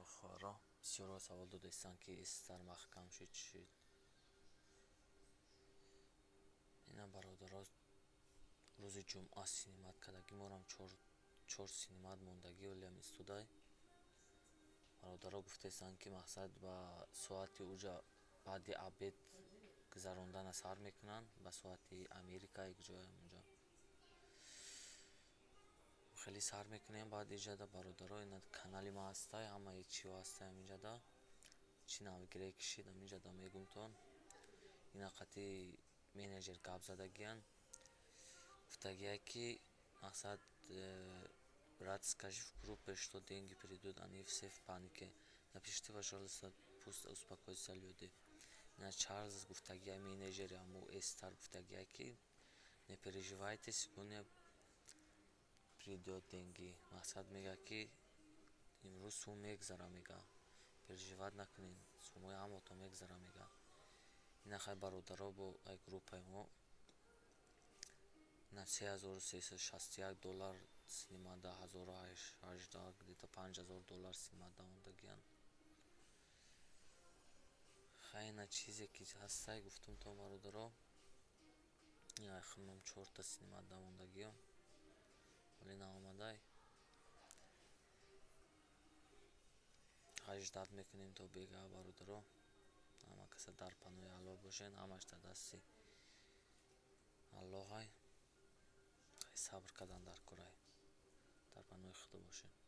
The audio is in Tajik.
Бародару хоҳаро, бисёрҳо савол додаистанд, ки Эстар маҳкам шуд, чӣ шуд. Ина, бародаро, рӯзи ҷумъа снимать кардагӣ морам, чор снимать мондагӣ олиам истодай. Бародаро гуфтаистанд, ки мақсад ба соати уҷа баъди обед гузарондана сар мекунанд, ба соати Америка ҷоям унҷа хеле сар мекунем. Баъд иҷада, бародаро, ина канали ма ҳастай, ҳамаи чиҳо ҳастай ҳаминҷада, чӣ навгирие кишид, ҳаминҷада мегумтон. Ина қати менеҷер гап задагиян, гуфтагия, ки мақсад брат, скажи в группе, что деньги придут, они все в панике, напишите, пожалуйста, пусть успокоятся люди. Ина Чарлз гуфтагия, менеҷери ҳаму Эстар, гуфтагия, ки не переживайте, сегодня придёт деньги. Мақсад мега, ки имрӯз сум мегзара, мега, переживать накунед, сумои ҳаматон мегзара, мега. Ина хай, бародаро, бо ай группаи мо ина 3361 доллар снимать, 1018, где-то 5000 доллар снимать мондагиянд. Хай, ина чизе ки ҳастай, гуфтумтон, бародаро. Ина химам чорта снимать мондагиём, вале наомадай. Хай, ждать мекунем то бега. Бародаро, ҳама каса дар паноҳи Аллоҳ бошед, ҳамаш дар дасти Аллоҳай. Сабр кардан дар корай. Дар паноҳи Худо бошед.